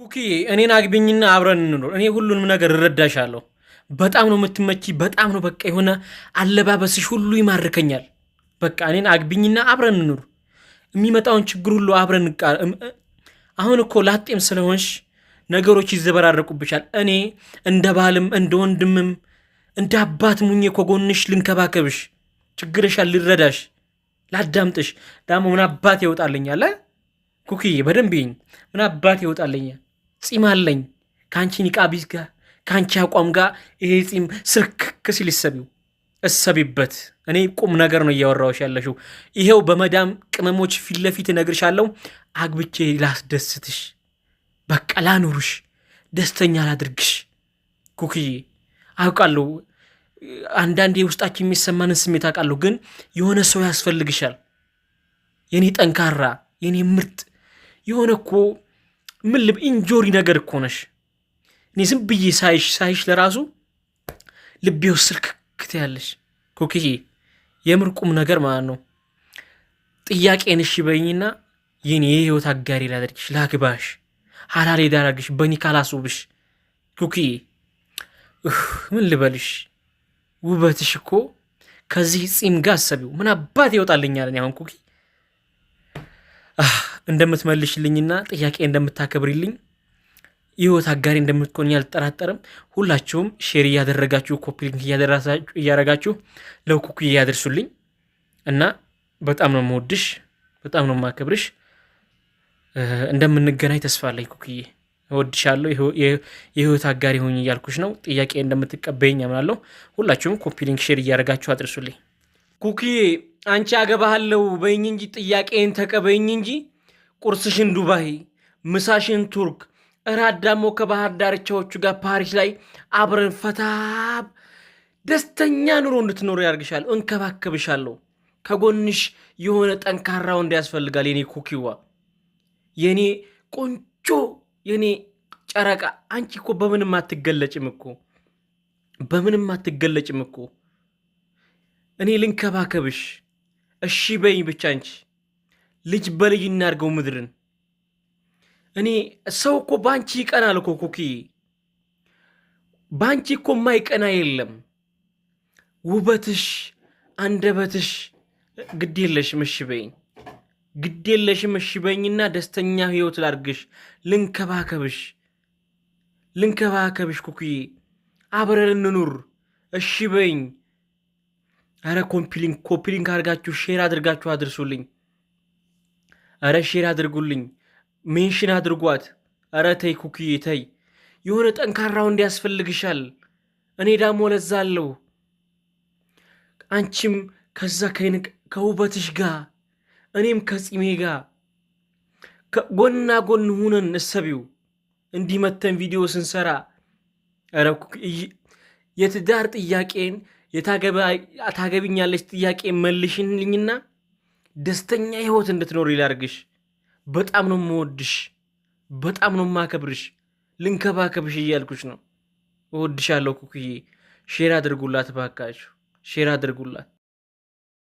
ኩኪዬ፣ እኔን አግቢኝና አብረን እንኖር። እኔ ሁሉንም ነገር እረዳሻለሁ። በጣም ነው የምትመቺ። በጣም ነው በቃ የሆነ አለባበስሽ ሁሉ ይማርከኛል። በቃ እኔን አግቢኝና አብረን እንኑር። የሚመጣውን ችግር ሁሉ አብረን። አሁን እኮ ላጤም ስለሆንሽ ነገሮች ይዘበራረቁብሻል። እኔ እንደ ባልም እንደ ወንድምም እንደ አባት ሙኜ ከጎንሽ ልንከባከብሽ፣ ችግርሻን ልረዳሽ፣ ላዳምጥሽ። ዳሞ ምን አባት ይወጣልኛል? ኩኪዬ በደንብ ይኝ፣ ምን አባት ይወጣልኛል? ጺም አለኝ ከአንቺ ኒቃቢስ ጋር ከአንቺ አቋም ጋር ይሄ ጺም ስልክክ ሲል ይሰቢው እሰቢበት። እኔ ቁም ነገር ነው እያወራሁሽ ያለሽው። ይሄው በመዳም ቅመሞች ፊት ለፊት እነግርሻለሁ። አግብቼ ላስደስትሽ፣ በቃ ላኑርሽ፣ ደስተኛ ላድርግሽ። ኩክዬ አውቃለሁ፣ አንዳንዴ ውስጣችን የሚሰማንን ስሜት አውቃለሁ፣ ግን የሆነ ሰው ያስፈልግሻል። የኔ ጠንካራ፣ የኔ ምርጥ የሆነ እኮ ምን ልብ እንጆሪ ነገር እኮ ነሽ። እኔ ዝም ብዬ ሳይሽ ሳይሽ ለራሱ ልቤ ውስጥ ስልክክት ያለሽ ኩክዬ፣ የምር ቁም ነገር ማለት ነው። ጥያቄን እሺ በይኝና የኔ የህይወት አጋሪ ላደርግሽ፣ ላግባሽ፣ ሀላሌ ዳራግሽ፣ በኒካ ላስውብሽ። ኩክዬ ምን ልበልሽ፣ ውበትሽ እኮ ከዚህ ጺም ጋር አሰቢው ምን አባት ይወጣልኛል። እኔ አሁን ኩኪ እንደምትመልሽልኝና ጥያቄ እንደምታከብሪልኝ የህይወት አጋሪ እንደምትሆኝ አልጠራጠርም። ሁላችሁም share እያደረጋችሁ copy link እያደረጋችሁ ለኩኩ እያደርሱልኝ እና በጣም ነው የምወድሽ፣ በጣም ነው የማከብርሽ። እንደምንገናኝ ተስፋ አለኝ ኩኩዬ፣ እወድሻለሁ። የህይወት አጋሪ ሆኝ እያልኩሽ ነው። ጥያቄ እንደምትቀበይኝ አምናለሁ። ሁላችሁም copy link share እያደረጋችሁ አድርሱልኝ። ኩኩዬ አንቺ አገባሃለሁ በይኝ እንጂ ጥያቄን ተቀበይኝ እንጂ ቁርስሽን ዱባይ፣ ምሳሽን ቱርክ፣ እራት ደግሞ ከባህር ዳርቻዎቹ ጋር ፓሪስ ላይ አብረን ፈታብ ደስተኛ ኑሮ እንድትኖሩ ያርግሻለሁ። እንከባከብሻለሁ። ከጎንሽ የሆነ ጠንካራ ወንድ ያስፈልጋል። የኔ ኩኪዋ፣ የኔ ቆንጆ፣ የኔ ጨረቃ፣ አንቺ እኮ በምንም አትገለጭም እኮ፣ በምንም አትገለጭም እኮ። እኔ ልንከባከብሽ፣ እሺ በይኝ ብቻ። አንቺ ልጅ በልጅ እናድርገው ምድርን። እኔ ሰው እኮ በአንቺ ይቀናል እኮ ኩኪ፣ በአንቺ እኮ የማይቀና የለም። ውበትሽ፣ አንደበትሽ፣ ግድ የለሽም እሺ በይኝ፣ ግድ የለሽም እሺ በይኝና ደስተኛ ህይወት ላድርግሽ፣ ልንከባከብሽ፣ ልንከባከብሽ ኩኪዬ፣ አብረን እንኑር፣ እሺ በይኝ። ኧረ copy link copy link አድርጋችሁ share አድርጋችሁ አድርሱልኝ። ኧረ share አድርጉልኝ፣ mention አድርጓት። ኧረ ተይ ኩኪዬ ተይ፣ የሆነ ጠንካራ ወንድ ያስፈልግሻል። እኔ ዳሞ ለዛ አለው። አንቺም ከዛ ከውበትሽ ጋር እኔም ከጺሜ ጋር ጎንና ጎን ሁነን እሰቢው እንዲመተን ቪዲዮ ስንሰራ። ኧረ የትዳር ጥያቄን ታገቢኛለች ጥያቄ መልሽልኝና ደስተኛ ህይወት እንድትኖር ይላርግሽ። በጣም ነው የምወድሽ፣ በጣም ነው የማከብርሽ፣ ልንከባከብሽ እያልኩሽ ነው። እወድሻለሁ ኩኩዬ። Share አድርጉላት ባካችሁ፣ share አድርጉላት።